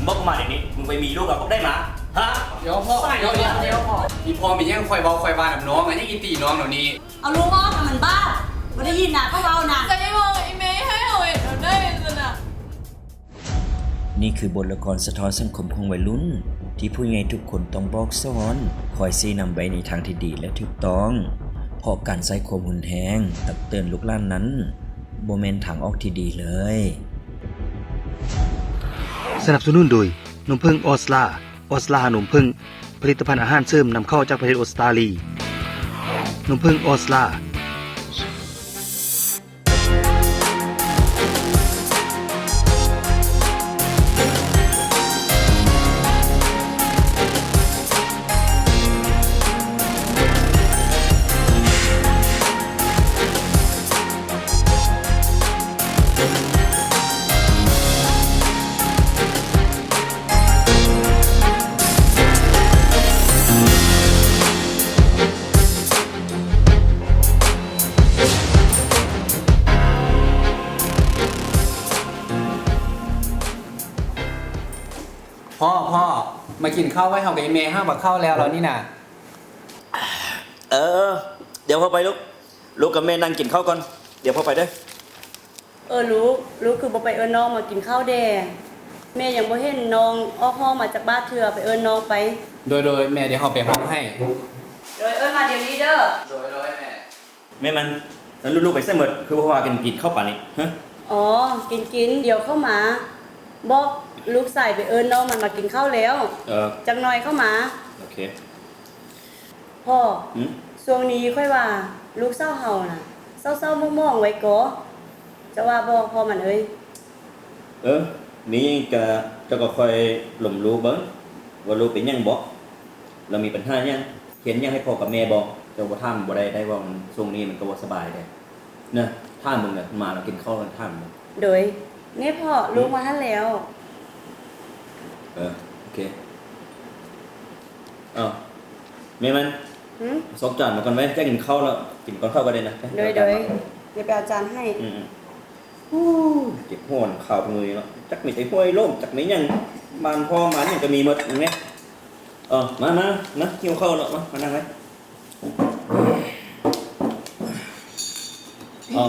ບອກມາດຽວນີ້ ມຶງໄປມີລູກກັບໄດ້ມາ ຮະ? ດຽວພໍ່ ດຽວ ດຽວ ດຽວພໍ່ ອີ່ພໍ່ແມ່ນຫຍັງ ຂ້ອຍເວົ້າຂ້ອຍວ່ານຳນ້ອງ ອັນນີ້ອີ່ຕີນ້ອງດຽວນີ້ ເອົາລູກອອກນະ ມັນບ້າ ບໍ່ໄດ້ຍິນນະ ເຂົາເວົ້ານະ ໃຈເວົ້າອີ່ແມ່ໃຫ້ເຮົາເຮັດແນວໃດຊັ້ນນະ. ນີ້ຄືບົດລະຄອນສະທ້ອນສັງຄົມຂອງໄວລຸ້ນ ທີ່ຜູ້ໃຫຍ່ທຸກຄົນຕ້ອງບອກສອນ, ຄອຍຊີ້ນຳໄປໃນທາງທີ່ດີ ແລະ ຖືກຕ້ອງ, ເພາະການໃຊ້ຄວາມຮຸນແຮງຕັກເຕືອນລູກຫຼານນັ້ນ ບໍ່ແມ່ນທາງອອກທີ່ດີເລີຍ. ສະໜັບສະໜູນໂດຍ ນົມເຜິ້ງອອສລາ. ອອສລານົມເຜິ້ງ ຜະລິດຕະພັນອາຫານເສີມນຳເຂົ້າຈາກປະເທດອົດສະຕາລີ. ນົມເຜິ້ງອອສລາ. ພໍ່ ພໍ່ ມາກິນເຂົ້າໄວ້ ເຮົາກັບອີ່ແມ່ຫາວ່າເຂົ້າແລ້ວແລ້ວນີ້ນະ. ເອີ ດຽວພໍ່ໄປລູກ. ລູກກັບແມ່ນັ່ງກິນເຂົ້າກ່ອນ ດຽວພໍ່ໄປເດີ. ເອີ ລູກ ລູກຄືບໍ່ໄປເອີ້ນນ້ອງມາກິນເຂົ້າແດ່? ແມ່ຍັງບໍ່ເຫັນນ້ອງອອກຫ້ອງມາຈາກບາດເທື່ອ ໄປເອີ້ນນ້ອງໄປ. ໂດຍ ໂດຍ ແມ່ ດຽວເຮົາໄປຮ້ອງໃຫ້. ໂດຍ ເອີ້ນມາດຽວນີ້ເດີ. ໂດຍ ໂດຍ ແມ່. ແມ່ມັນ ແລ້ວລູກໆໄປໃສໝົດ ຄືບໍ່ພາກັນກິນເຂົ້າປານນີ້ ຮະ? ອໍ ກິນໆ ດຽວເຂົ້າມາ. ບອກລູກຊາຍໄປເອີ້ນນ້ອງມັນມາກິນເຂົ້າແລ້ວ. ເອີ ຈັກໜ່ອຍເຂົ້າມາ. ໂອເຄ. ພໍ່ ຫືມ? ຊ່ວງນີ້ຂ້ອຍວ່າລູກສາວເຮົານະ ເສົ້າໆໝອງໆໄວ້ກໍ ເຈົ້າວ່າບໍ່ພໍ່ມັນເອີຍ? ເອີ ມີຫຍັງກະເຈົ້າກໍຄ່ອຍລົມລູກເບິ່ງ ວ່າລູກເປັນຫຍັງບໍ ລາວມີບັນຫາຫຍັງ ເຮັດຫຍັງໃຫ້ພໍ່ກັບແມ່ບໍ? ເຈົ້າບໍ່ຖາມບໍ່ໄດ້ ໄດ້ເວົ້າ ຊ່ວງນີ້ມັນກໍບໍ່ສະບາຍເດ້. ນະ ຖາມເບິ່ງນະ ມາແລ້ວກິນເຂົ້າກັນ ຖາມເບິ່ງ. ໂດຍ ນີ້ພໍ່ ອືມ ລູກມາຫັ້ນແລ້ວ. ເອີ ໂອເຄ. ເອົ້າ ແມ່ມັນ ຫືມ? ຊອກຈານມາກ່ອນໄວ້ ຈະກິນເຂົ້າແລ້ວ ກິນກ່ອນເຂົ້າກໍໄດ້ນະ. ໂດຍ ໂດຍ ດຽວໄປເອົາຈານໃຫ້. ອືມໆ. ໂອ້ ເຈັບຫົວ ຂ່າວມື້ນີ້ເນາະ ຈັກແມ່ນໄອ້ຫ້ວຍລົ້ມ ຈັກແມ່ນຫຍັງ ບ້ານພໍ່ມາຫຍັງກໍມີໝົດ ເຫັນໄໝ? ເອີ ມາ ມາ ມາ ຫິວເຂົ້າເນາະ ມາ ມານັ່ງໄວ້. ເອົ້າ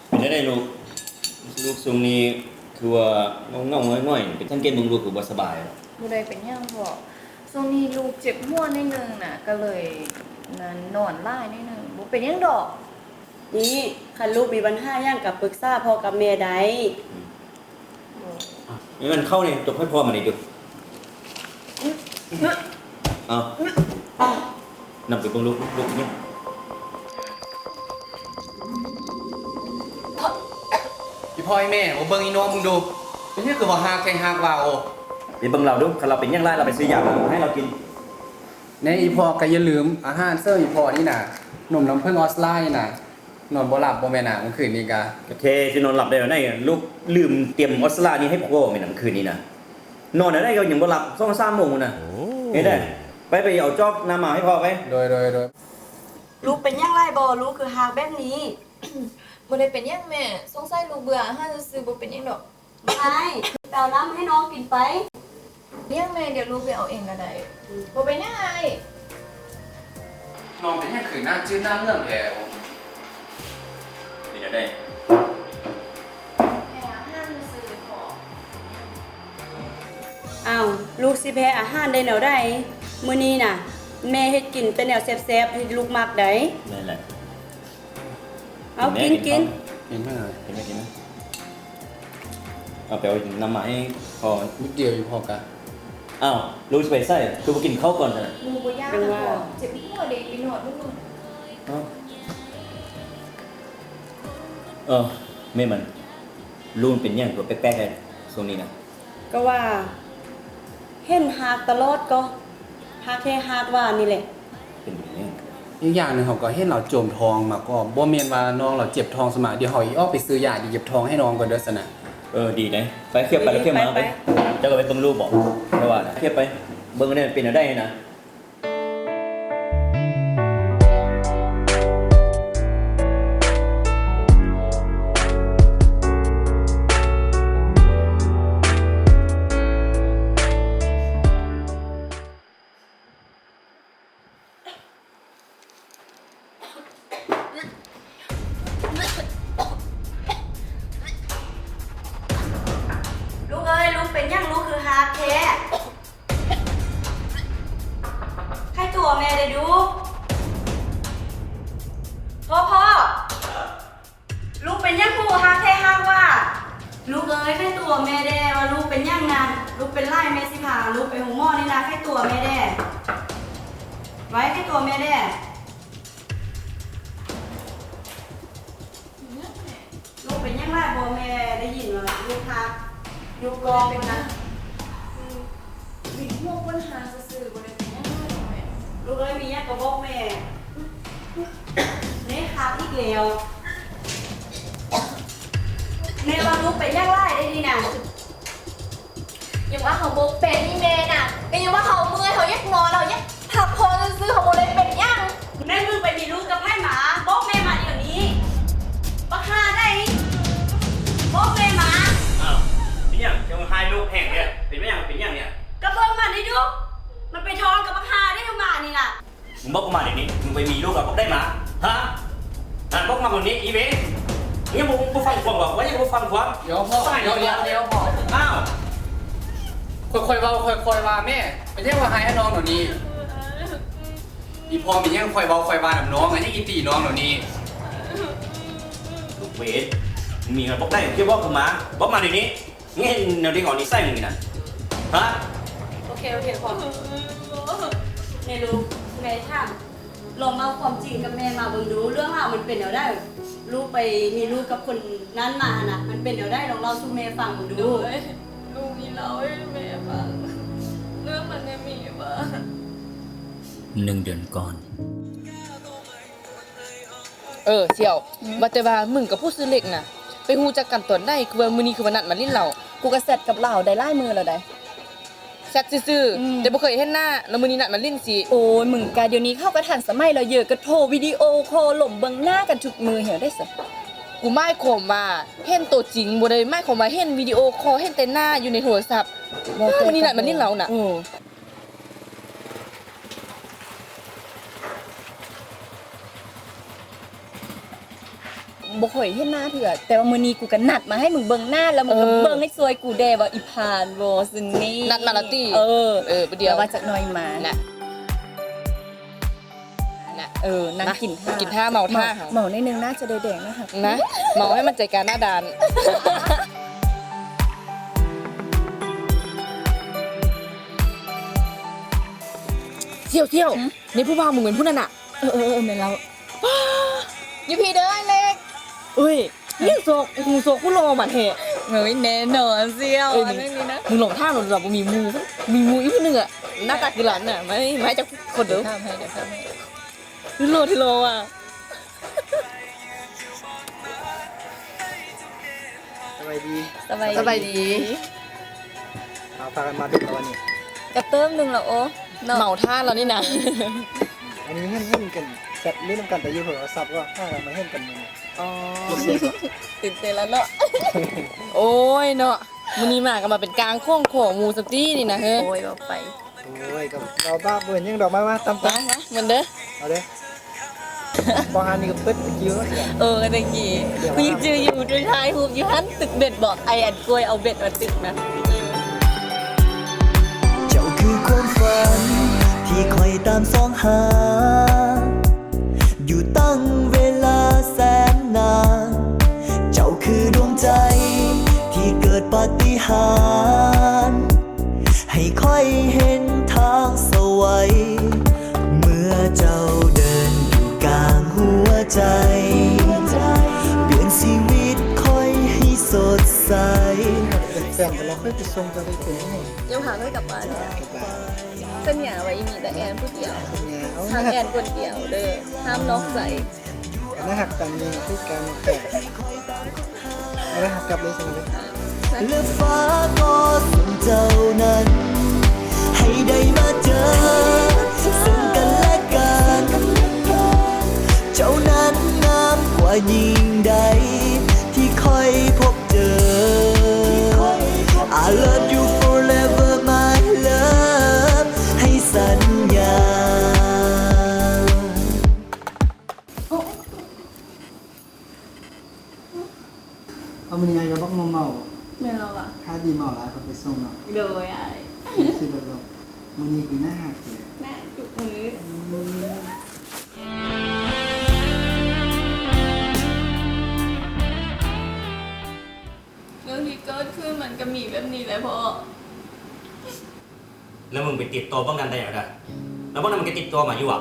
ເປັນຈັ່ງໃດລູກ? ລູກຊ່ວງນີ້ຄືວ່າເຫງົາໆຫງອຍໆ ເປັນ ສັງເກດເບິ່ງລູກຄືບໍ່ສະບາຍ. ບໍ່ໄດ້ເປັນຫຍັງພໍ່ ຊ່ວງນີ້ລູກເຈັບຫົວໜ້ອຍໜຶ່ງນະ ກໍເລີຍນອນຫຼາຍໜ້ອຍໜຶ່ງ ບໍ່ເປັນຫຍັງດອກ. ນີ້ ຄັນລູກມີບັນຫາຫຍັງກໍປຶກສາພໍ່ກັບແມ່ໄດ້. ອືມ. ເອີ ແມ່ນເຂົ້ານີ້ ຈົກໃຫ້ພໍ່ມານີ້ດູ. ເອົາ ນຳໄປເບິ່ງລູກ ລູກນີ້. ອີ່ພໍ່ອີ່ແມ່ ມາເບິ່ງອີ່ນ້ອງມຶງດູ ເປັນຫຍັງຄືວ່າຮາກແທ້ຮາກວ່າ. ໂອ້ ໄປເບິ່ງລາວດູ ຄັນລາວເປັນຫຍັງຫຼາຍ ລາວໄປຊື້ຢາມາໃຫ້ລາວກິນ. ແນ່ ອີ່ພໍ່ກໍຢ່າລືມອາຫານເສີມອີ່ພໍ່ນີ້ນະ ນົມນ້ຳເຜິ້ງອອສລານີ້ນະ. ນອນບໍ່ຫຼັບບໍ່ແມ່ນນະ ມື້ຄືນນີ້ກະ. ກະເທຊິນອນຫຼັບໄດ້ແນວໃດ ລູກລືມຕຽມອອສລານີ້ໃຫ້ພໍ່ແມ່ນນະ ມື້ຄືນນີ້ນະ. ນອນແນວໃດກໍຍັງບໍ່ຫຼັບ ສອງສາມໂມງພຸ້ນນະ. ໂອ້ ເຮັດໄດ້ ໄປ ໄປເອົາຈອກນ້ຳມາໃຫ້ພໍ່ໄປ. ໂດຍ ໂດຍ ໂດຍ. ລູກເປັນຫຍັງຫຼາຍບໍ່ ລູກຄືຮາກແບບນີ້? ບໍ່ໄດ້ເປັນຫຍັງແມ່ ສົງໄສລູກເບື່ອອາຫານຊື່ໆ ບໍ່ເປັນຫຍັງດອກ. ອ້າຍ ໄປເອົານ້ຳໃຫ້ນ້ອງກິນໄປ. ຫຍັງແມ່ ດຽວລູກໄປເອົາເອງກໍໄດ້. ອືມ ບໍ່ເປັນຫຍັງອ້າຍ. ນ້ອງເປັນຫຍັງຄືໜ້າຈືດໜ້າເໝືອງແທ້? ເປັນຈັ່ງໃດ? ແພ້ອາຫານຊື່ໆ. ອ້າວ ລູກຊິແພ້ອາຫານໄດ້ແນວໃດ? ມື້ນີ້ນະ ແມ່ເຮັດກິນແຕ່ແນວແຊບໆ ທີ່ລູກມັກໃດ໋. ແມ່ນແຫຼະ. ເອົາ ກິນ ກິນ ກິນ. ເຫັນໄໝ? ກິນໄໝ? ກິນໄໝ? ເອົາໄປເອົານ້ຳມາໃຫ້ພໍ່. ນິດດຽວຢູ່ ພໍກະ. ອ້າວ ລູກຊິໄປໃສ? ຄືບໍ່ກິນເຂົ້າກ່ອນຊັ້ນນະ? ໝູ່ບໍ່ຢາກນະພໍ່ ເຈັບຫົວເດ້ ໄປນອນເບິ່ງ. ເອີ ແມ່ມັນ ລູກເປັນຫຍັງຕົວແປກໆ ແທ້ຊ່ວງນີ້ນະ? ກໍວ່າເຫັນຮາກຕະຫຼອດ ກໍຮາກແທ້ຮາກວ່ານີ້ແຫຼະ. ເປັນຫຍັງ? ອີກຢ່າງໜຶ່ງ ເຮົາກໍເຫັນລາວຈົມທ້ອງມາ ກໍບໍ່ແມ່ນວ່ານ້ອງລາວເຈັບທ້ອງສະມະ. ດຽວເຮົາອີອອກໄປຊື້ຢາດີເຈັບທ້ອງໃຫ້ນ້ອງກ່ອນເດີຊັ້ນນະ. ເອີ ດີເດ້. ໄປ ຂຽບໄປ ເອີ ແລ້ວຂຽບມາ ໄປ ໄປ ເຈົ້າກໍໄປເບິ່ງລູກບໍ ເຈົ້າວ່ານະ. ຂຽບໄປ ເບິ່ງແດ່ເປັນແນວໃດຫັ້ນນະ. ລູກເປັນຫຼາຍ ແມ່ຊິພາລູກໄປໂຮງໝໍນີ້ນະ. ໄຂ້ຕົວແມ່ແດ່ ໄວ ໄຂ້ຕົວແມ່ແດ່. ລູກເປັນຫຍັງຫຼາຍບໍ່? ແມ່ໄດ້ຍິນວ່າລູກຮາກ ລູກຮ້ອງນະ. ວິນຫົວຄົນຫາຊື່ໆ ບໍ່ໄດ້ເປັນຫຍັງຫຼາຍດອກແມ່. ລູກເອີຍ ມີຫຍັງກໍບອກແມ່. ເນ ຮາກອີກແລ້ວ. ແມ່ວ່າລູກເປັນຫຍັງຫຼາຍເດ້ນີ້ນະ. ຍັງວ່າເຮົາບໍ່ເປັນນີ້ແມ່ນະ, ກໍຍັງວ່າເຮົາເມື່ອຍ, ເຮົາຢາກນອນ, ເຮົາຢາກພັກຜ່ອນຊື່ໆ, ເຮົາບໍ່ໄດ້ເປັນຫຍັງ. ແມ່ນມຶງໄປມີລູກກັບໃຜມາ? ບອກແມ່ມາດຽວນີ້. ບັກຫ່າໃດ! ບອກແມ່ມາ. ອ້າວ ເປັນຫຍັງ? ເຈົ້າຮ້າຍລູກແຮງແທ້. ເປັນຫຍັງ? ເປັນຫຍັງນີ້? ກໍເບິ່ງມັນນີ້ດູ, ມັນໄປທ້ອງກັບບັກຫ່າໃດ ໝານີ້ນະ. ມຶງບອກກູມາດຽວນີ້ ມຶງໄປມີລູກກັບບັກໃດມາ? ຮະ? ຫັ້ນ ບອກມາດຽວນີ້ ອີເວນ. ຍັງບໍ່ ບໍ່ຟັງຄວາມບໍ? ວ່າຍັງບໍ່ຟັງຄວາມ? ດຽວພໍ່ ດຽວ ດຽວ ດຽວພໍ່. ອ້າວ ຄ່ອຍໆເວົ້າ ຄ່ອຍໆວ່າແມ່. ເປັນຫຍັງວ່າຮ້າຍນ້ອງດຽວນີ້? ອີພໍ່ ເປັນຫຍັງຄ່ອຍເວົ້າຄ່ອຍວ່ານຳນ້ອງ ອັນນີ້ ອີຕີນ້ອງດຽວນີ້. ລູກເວນ ມີບັກໃດ ຢ່າບອກກູມາ ບອກມາດຽວນີ້. ມຶງເຫັນແນວເດັກອອກນິໄສມຶງນີ້ນະ ຮະ? ໂອເຄ ໂອເຄ ພໍ. ແມ່ລູກ ແມ່ຖາມ ລອງເວົ້າຄວາມຈິງກັບແມ່ມາເບິ່ງດູ ເລື່ອງລາວມັນເປັນແນວໃດ? ລູກໄປມີລູກກັບຄົນນັ້ນມາຫັ້ນນະ ມັນເປັນແນວໃດ? ລອງເລົ່າສູ່ແມ່ຟັງເບິ່ງດູ. ໂດຍ ລູກນີ້ເລົ່າໃຫ້ແມ່ຟັງ ເລື່ອງມັນແນວນີ້ວ່າ ໜຶ່ງເດືອນກ່ອນ. ເອີ ສ່ຽວ ອືມ ວ່າແຕ່ວ່າມຶງກັບຜູ້ຊື່ເລັກນະ ໄປຮູ້ຈັກກັນຕອນໃດ? ຄືວ່າມື້ນີ້ຄືວ່ານັດມາຫຼິ້ນເຫຼົ້າ. ກູກໍແຊັດກັບລາວໄດ້ຫຼາຍມື້ແລ້ວໃດ໋. ແຊັດຊື່ໆ ອືມ ແຕ່ບໍ່ເຄີຍເຫັນໜ້າ ແລ້ວມື້ນີ້ນັດມາຫຼິ້ນຊິ. ໂອ້ຍ ມຶງກະ ດຽວນີ້ເຂົາກະທັນສະໄໝແລ້ວເຢີ ກະໂທວິດີໂອຄໍລົມເບິ່ງໜ້າກັນທຸກມື້ແຮວໃດ໋ສະ. ກູໝາຍຄວາມວ່າເຫັນໂຕຈິງ ບໍ່ໄດ້ໝາຍຄວາມວ່າເຫັນວິດີໂອຄໍ ເຫັນແຕ່ໜ້າຢູ່ໃນໂທລະສັບ. ມື້ນີ້ນັດມາຫຼິ້ນເຫຼົ້ານະ. ໂອ້ ບໍ່ຄ່ອຍເຫັນໜ້າເທື່ອ ແຕ່ວ່າມື້ນີ້ກູກະນັດມາໃຫ້ມຶງເບິ່ງໜ້າ ແລ້ວມຶງກະ ເອີ ເບິ່ງໃຫ້ຊ່ວຍກູແດ່ວ່າອີ່ຜ່ານບໍ່ ຊິນີ້ ນັດມາລະຕິ. ເອີ ເອີ ບໍ່ດຽວ ວ່າຈັກໜ້ອຍມານະ ນະ. ເອີ ນັ່ງກິນ ກິນທ່າ ເມົາທ່າ ເມົາໜ້ອຍໜຶ່ງ ໜ້າຈະໄດ້ແດງນະ ນະ ເມົາໃຫ້ມັນໃຈກາໜ້າດ່ານ. ສ່ຽວ ສ່ຽວ ຫື? ນີ້ຜູ້ບ່າວມຶງເປັນຜູ້ນັ້ນນະ. ເອີ ເອີ ເອີ ແມ່ນແລ້ວ. ຢູ່ພີ້ເດີອ້າຍເລັກ. ເອີຍ ຍັງຊອກ ຫູຊອກຜູ້ຫຼໍ່ມາແທ້. ເອີຍ ແນ່ນອນສ່ຽວ ເອີຍ ອັນນີ້ນະ ມຶງລອງຖາມລາວ ບໍ່ມີໝູ່ ມີໝູ່ອີກຜູ້ໜຶ່ງອະ ໜ້າຕາຄືຫຼານນະ. ມາ ມາຈັກຄົນເດີ ຖາມໃຫ້ ດຽວຖາມໃຫ້. ຫຼໍ່ແທ້ຫຼໍ່ວ່າ. ສະບາຍດີ ສະບາຍດີ ສະບາຍດີ. ເອົາ ພາກັນມາເດັກແລ້ວວັນນີ້ ກະເຕີມໜຶ່ງລະໂອເນາະ ເມົາທ່າລະນີ້ນະ. ອັນນີ້ເຫັນ ເຫັນກັນ ແຊັດຫຼິ້ນນຳກັນແຕ່ຢູ່ໂທລະສັບ ກໍພາກັນມາເຫັນກັນມື້ນີ້. ອໍ ຕື່ນເຕັ້ນລະເນາະ. ໂອ້ຍເນາະ ມື້ນີ້ມາກໍມາເປັນກາງຂອງຂອງໝູ່ສະຕິນີ້ນະເຮີ. ໂອ້ຍ ເວົ້າໄປ. ໂອ້ຍ ກໍເວົ້າບາບ ບໍ່ເປັນຫຍັງດອກ. ມາ ມາ ຕຳ ຕຳ ມາ ມາ ເບິ່ງເດີ ເອົາເດີ. ບໍ່ຫານີ້ກໍປຶດຕະກີ້ເນາະ. ເອີ ຕະກີ້ ດຽວ ກູຍັງຈື່ຢູ່ ໄດ້ຖ່າຍຮູບຢູ່ຫັ້ນ ຕຶກເບັດບໍ ໄອ້ອັນກ້ວຍເອົາເບັດມາຕຶກນະ. ເຈົ້າຄືຄວາມຝັນທີ່ຂ້ອຍຕາມສ່ອງຫາ ຢູ່ຕັ້ງເວລາແສນນານ ເຈົ້າຄືດວງໃຈທີ່ເກີດປາຕິຫານ ໃຫ້ຂ້ອຍເຫັນທາງສະໄຫວ ເມື່ອເຈົ້າເດີນຢູ່ກາງຫົວໃຈ ປ່ຽນຊີວິດຂ້ອຍໃຫ້ສົດໃສ. ເປັນແຟນກັນແລ້ວ ຂ້ອຍໄປສົ່ງເຈົ້າໄດ້ເປັນຫຍັງ? ຍັງພາຂ້ອຍກັບບ້ານ. ສັນຍາວ່າອີ່ມີແຕ່ແອນຜູ້ດຽວ ສັນຍາ ເອົາ ຮັກແອນຄົນດຽວເດີ ຫ້າມນອກໃຈ. ໜ້າຮັກຕາມຍິງຄືການແຕກ ເອົາໄວ້ຮັກກັບເລີຍຊັ້ນເດີ. ແລະຟ້າກໍສົ່ງເຈົ້ານັ້ນ ໃຫ້ໄດ້ມາເຈີເຊິ່ງກັນແລະກັນ ເຈົ້ານັ້ນງາມກວ່າຍິ່ງໃດທີ່ຂ້ອຍພົບເຈີ. I love you forever my love ໃຫ້ສັນຍາ. ເອົາ ມື້ນີ້ອ້າຍກັບບັກມອມເມົາ. ແມ່ນແລ້ວຫວາ? ຖ້າດີເມົາຫຼາຍ ຂ້ອຍໄປສົ່ງເນາະ. ໂດຍອ້າຍ. ຂີ່ລົດລົງ. ມື້ນີ້ຄືໜ້າຮັກແທ້. ໜ້າທຸກມື້. ອືມ. ເລື່ອງທີ່ເກີດຂຶ້ນມັນກໍມີແບບນີ້ແຫຼະພໍ່. ແລ້ວມຶງໄປຕິດຕໍ່ບັກນັ້ນໄດ້ແນວໃດ? ແລ້ວບັກນັ້ນມັນກໍຕິດຕໍ່ມາຢູ່ຫວາ?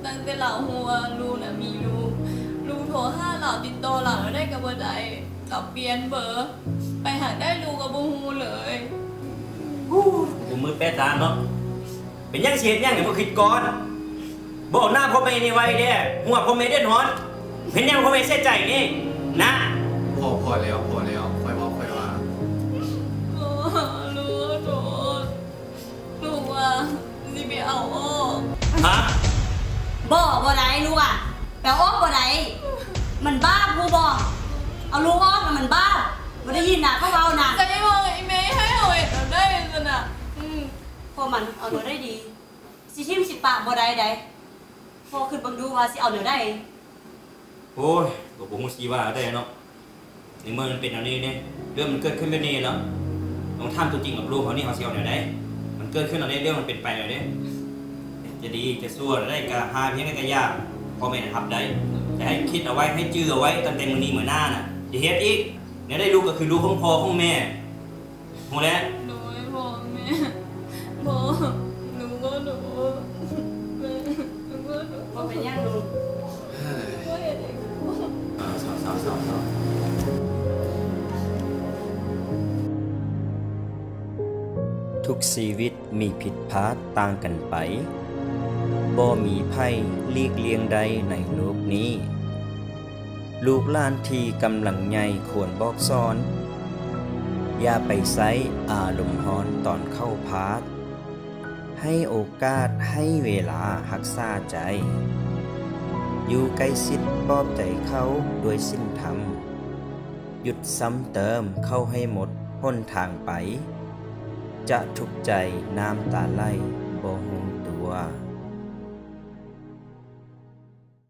ຕັ້ງແຕ່ລາວຮູ້ວ່າລູກນະມີລູກ, ລູກໂທຫາລາວ, ຕິດຕໍ່ລາວແນວໃດກໍບໍ່ໄດ້. ລາວປ່ຽນເບີ, ໄປທາງໃດລູກກໍບໍ່ຮູ້ເລີຍ. ໂອ້ ບໍ່ມືແປດດ້ານເນາະ. ເປັນຫຍັງຊິເຮັດຫຍັງນີ້ບໍ່ຄິດກ່ອນ? ບອກໜ້າພໍ່ແມ່ນີ້ໄວ້ແດ່, ຮູ້ວ່າພໍ່ແມ່ເດືອດຮ້ອນ, ເຮັດຫຍັງພໍ່ແມ່ເສຍໃຈນີ້ນະ. ພໍ ພໍແລ້ວ, ພໍແລ້ວ, ຄ່ອຍເວົ້າ, ຄ່ອຍວ່າ. ລູກຂໍໂທດ, ລູກວ່າຊິໄປເອົາອອກ. ຮະ? ບໍ່, ບໍ່ໄດ້, ລູກອະ, ໄປເອົາອອກບໍ່ໄດ້. ມັນບາບ, ຮູ້ບໍ່? ເອົາລູກອອກນະ, ມັນບາບ. ບໍ່ໄດ້ຍິນນະ, ເຂົາເວົ້ານະ. ຈະໄດ້ບອກອີ່ແມ່ໃຫ້ເຮົາເຮັດແນວໃດຊັ້ນນະ? ອືມ, ເພາະມັນເອົາແນວໃດດີ? ຊິຖິ້ມຊິປະບໍ່ໄດ້ໃດ, ພໍ່ຄິດເບິ່ງດູວ່າຊິເອົາແນວໃດ? ໂອ້ຍ, ກໍບໍ່ຮູ້ຊິວ່າແນວໃດເນາະ, ໃນເມື່ອມັນເປັນແນວນີ້ເດ້, ເລື່ອງມັນເກີດຂຶ້ນແບບນີ້ແລ້ວ, ຕ້ອງຖາມຕົວຈິງກັບລູກເຮົານີ້, ເຮົາຊິເອົາແນວໃດ? ມັນເກີດຂຶ້ນແນວນີ້, ເລື່ອງມັນເປັນໄປແນວນີ້, ຈະດີຈະຊົ່ວແນວໃດກໍຫາພຽງໃດກໍຢ່າ, ພໍ່ແມ່ຮັບໄດ້, ແຕ່ໃຫ້ຄິດເອົາໄວ້, ໃຫ້ຈື່ເອົາໄວ້, ຕັ້ງແຕ່ມື້ນີ້ມື້ໜ້ານະ, ຢ່າເຮັດອີກ. ແນວໃດລູກກໍຄືລູກຂອງພໍ່ຂອງແມ່. ຮູ້ແລ້ວ. ໂດຍ ພໍ່ແມ່, ພໍ່, ໜູຂໍໂທດ, ແມ່, ໜູຂໍໂທດ. ບໍ່ເປັນຫຍັງລູກ. ເຮີ້ຍ. ບໍ່ເຮັດອີກ. ເຊົາ, ເຊົາ, ເຊົາ, ເຊົາ. ທຸກຊີວິດມີຜິດພາດຕ່າງກັນໄປ, ບໍ່ມີໃຜຫຼີກລ່ຽງໄດ້ໃນໂລກນີ້. ລູກຫຼານທີ່ກຳລັງໃຫຍ່ຄວນບອກສອນ, ຢ່າໄປໃຊ້ອາລົມຮ້ອນຕອນເຂົາພາດ, ໃຫ້ໂອກາດ, ໃຫ້ເວລາຮັກສາໃຈ, ຢູ່ໃກ້ຊິດປອບໃຈເຂົາດ້ວຍສິນທຳ, ຢຸດຊ້ຳເຕີມເຂົາໃຫ້ໝົດຫົນທາງໄປ, ຈະທຸກໃຈນ້ຳຕາໄຫຼບໍ່ຮູ້ຕົວ.